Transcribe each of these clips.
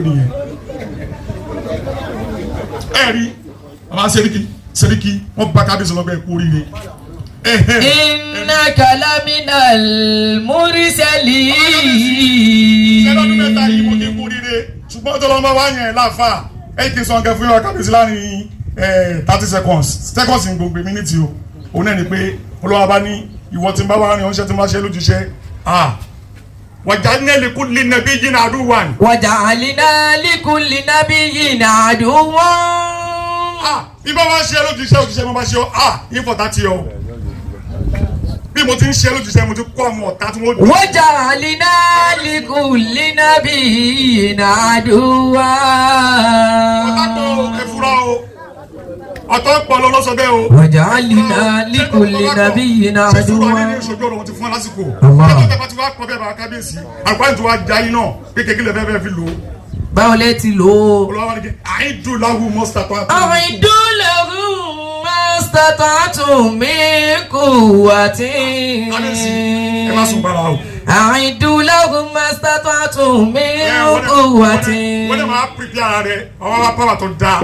Nìyẹn. Ẹ rí bàbá Sẹ́ríkì, Sẹ́ríkì, wọ́n bá kábíyèsí lọ́gbẹ́ kú oríire. إنك لمن المرسلين. Ṣẹlọ́dún 3 yìí mo kí n kú oríire, ṣùgbọ́n tó lọ́mọ wá yẹn láàfà ẹ kì í sọ nǹkan fún yàrá kábíyèsí láàrin 30 seconds seconds ní gbogbo minute o. Òun náà ni pé olúwa bá ní ìwọ tí ń bá wà rìn ọ̀ṣẹ́ tí ń bá ṣe lójúṣe وجعلنا لكل نبي عدوا. وجعلنا لكل نبي عدوا. Ibà wá ṣe lójúṣe, òjúṣe mo bá ṣe ọ ìfọ̀tá ti ọ bí mo ti ń ṣe lójúṣe, mo ti kó àwọn ọ̀tá tí wọ́n dùn. وجعلنا لكل نبي عدوا. Ọ̀tá pọ̀, ẹ fura o, ọ̀tá pọ̀ lọ lọ́sọ bẹ́ẹ̀ o. وجعلنا لكل نبي Ṣé sùúrù عدوا. ayé ní ìṣojú ọ̀rọ̀ wọn ti fún wa lásìkò. Allah. Kẹ́tọ́ tẹ́ bá ti wá kọ́ bẹ́ẹ̀ bá kábíyèsí àgbáyé tó wá já yín náà pé kékeré lè fẹ́ fi lò ó. Báwo lẹ ti lò ó? Olùwà wà ní kí أعدوا لهم ما استطعتم. أعدوا لهم ما استطعتم من قوة. Kábíyèsí, ẹ má sùn bára o. أعدوا لهم ما استطعتم من قوة. Wọ́n dẹ̀ máa prepare ara rẹ̀, àwọn wá power tó dáa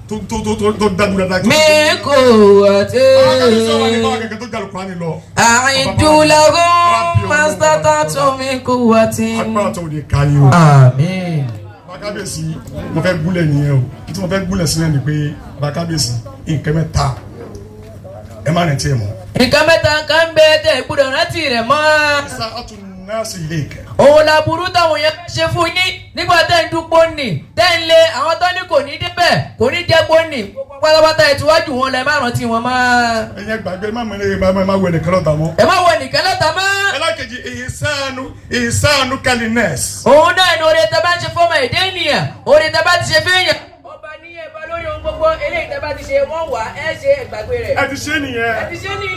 tó tó tó tó tó dájú dáadáa. من قوة. Àwọn kábíyèsí wà ní báwa kẹ̀kẹ́ tó jà lùkọ́ ni lọ. أعدوا لهم ما استطعتم من قوة. Agbára tó lè ka yín o. آمين. Bàbá kábíyèsí, mo fẹ́ gúnlẹ̀ nìyẹn o. Tí mo fẹ́ gúnlẹ̀ sílẹ̀ ni pé, bàbá kábíyèsí, nǹkan mẹ́ta, ẹ má rántí ẹ mọ́. Nǹkan mẹ́ta kan ń bẹ tẹ́ gbọ́dọ̀ rántí rẹ̀ mọ́. إساءة الناس إليك. Òun làbúrú táwọn yẹn ṣe fún yín nígbà tẹ́ ń dúpọ̀ nì, tẹ́ ń lé àwọn tó ní kò ní débẹ̀, kò ní jẹ́ pọ̀ nì pátápátá, ẹ̀ tíwájú wọn lẹ, má rántí wọn mọ́. Ẹ̀yin gbàgbé, má mẹ́rin, má wẹ̀ nìkan lọ́ta mọ́. Ẹ má wọ nìkan lọ́ta mọ́. Ẹlẹ́kejì, إحسان إحسانك للناس. Òun náà ní oore tẹ́ bá ń ṣe fọ́mọ èdè ènìyàn, oore tẹ́ bá ti ṣe fẹ́yàn. Ọba ní ẹ̀bá lórí ohun gbogbo, eléyìí tẹ́ bá ti ṣe wọ́n wà ẹ ṣe ìgbàgbé rẹ̀. Ẹ ti ṣe nìyẹn. Ẹ ti ṣe ní.